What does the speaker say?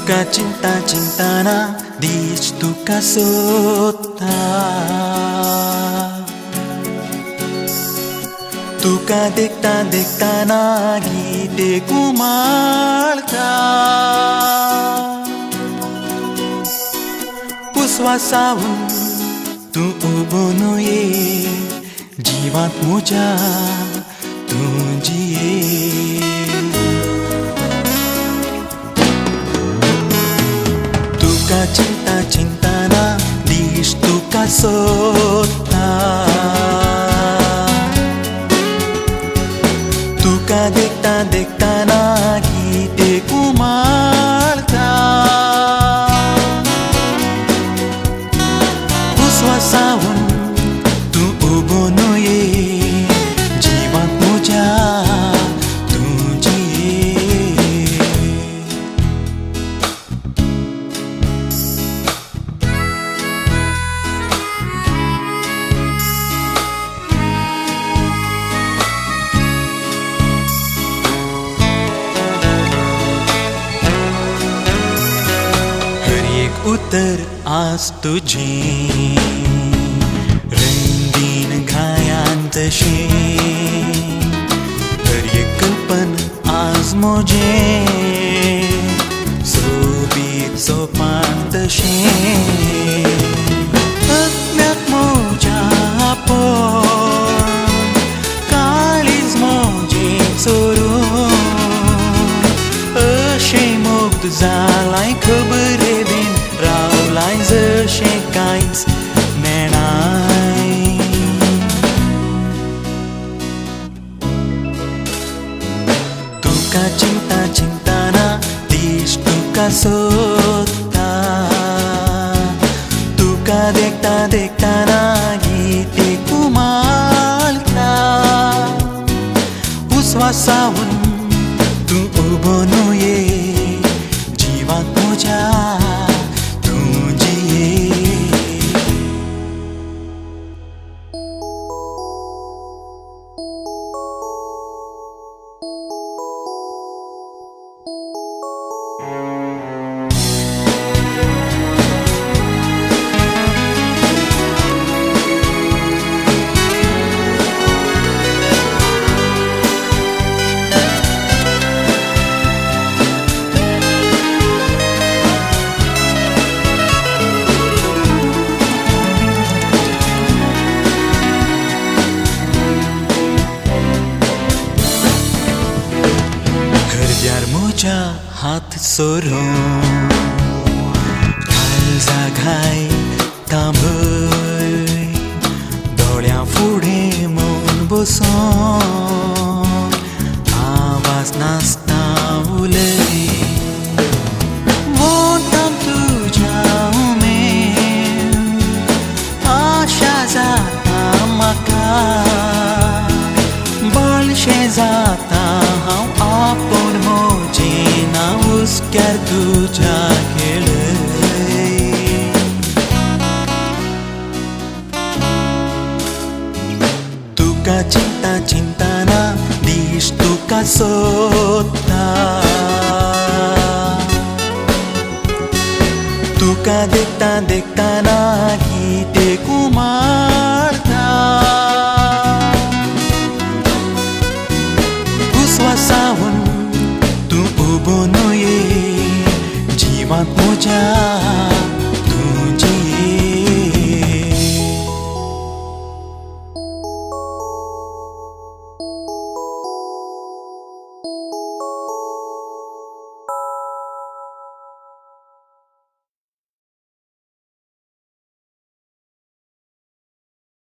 तुका चिंता चिंताना दीस तुका सोदता, तुका देखता देखताना गीते कुमाळता, उस्वासावन तूं उबो न्हय जिवांत म्हज्या तूं जिये। तुका चिंता चिंताना दीस तुका सोदता, तुका देखता देखताना गीते कुमाळता, उस्वासावन तूं उबो न्हय जिवांत म्हज्या तूं जिये। उतर आज तुझें रंगीन घायान तशें, हर एक कल्पन आज म्हजें सोबीत सोपान तशें, अज्ञात म्हज्या आपोवन काळीज म्हजें चोरून अशें मुग्ध जालां खबरे बीन रावलाय जशें कांयच नेणाय। तुका चिंता चिंताना दीस तुका सोदता, तुका देखता देखताना गीते कुमाळता, उस्वासावन तूं उबो न्हय जिवांत म्हज्या तूं जिये। हरद्यार म्हज्या हात सोरून काळजा घाय तांबय, दोळ्यां फुडें मौन बसोन आवाज नासता उलय, वोंठां तुज्या उमेद आशा जाता म्हाका, बळशें जाता हांव आपोवन म्हजें नांव हुस्क्यार तुज्या खेळय। तुका चिंता चिंताना दीस तुका सोदता, तुका देखता देखताना गीते कुमाळता,